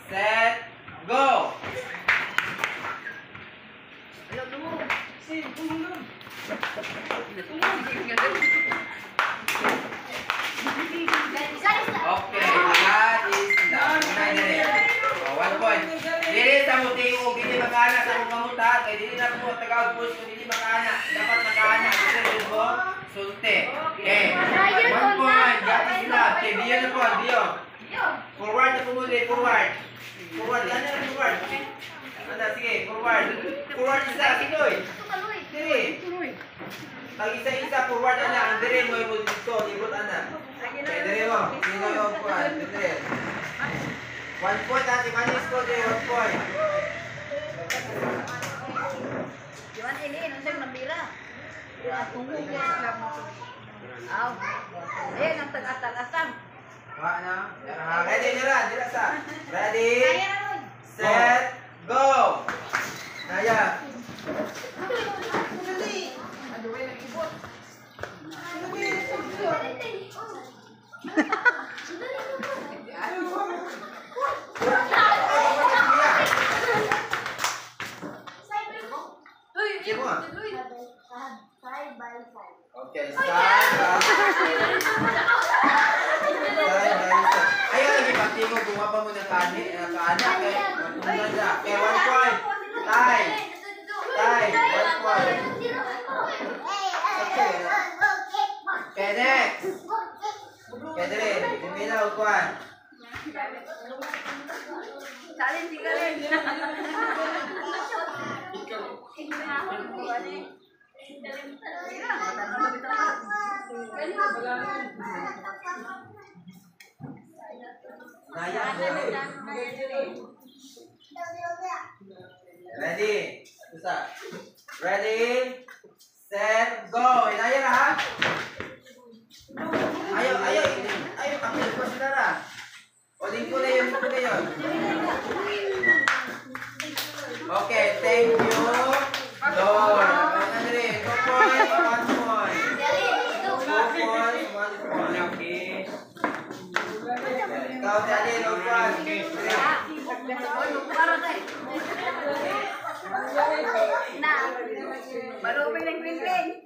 Set, go! Okay, that is love. Unay dire. Oh, 1 point. Dili sa mo tingog, dili makaana sa akong kamuta, kay dili na mo tagaw push kung dili makaana. Dapat makaana kasi mo sulti. Okay. 1 point. That is love. Okay, Biyo na po, Biyo. Forward na pumuli, forward. Forward, ano na forward? Ano, sige, forward. Forward isa, sinoy. Dili. Tag isa-isa, forward ana, ang dire mo yung dito, libot ana. Okay, dire mo. Sino yung kuan? Dire. 1 point ate, manis ko dire, 1 point. Diwan ini, unsay nabira? Aw. Ayan ang tag-atag-atang. Wa na. Ready nira, dira sa. Ready? Set, go. Naya. Sige mo ah. Okay, side by side by side. Ayaw lagi pagtingog kung pa mo ng kani, kaana kay matunggan na. Okay, 1 point. Tie. Tie, 1 point. Okay, next. Okay, dire. Dimila og kuan. Salin si Karen. Naya. Ready? Usa. Ready? Set, go. Inaya na ha? Ayaw, ayaw, ayaw, apil ko sila ra. O, lingko na yun, lingko na yun. Okay, thank you, Lord. Ano rin? 2 points, 1 point. 2 points, 1 point. Ikaw, Daddy, 2 points. Na. Balupin ng green.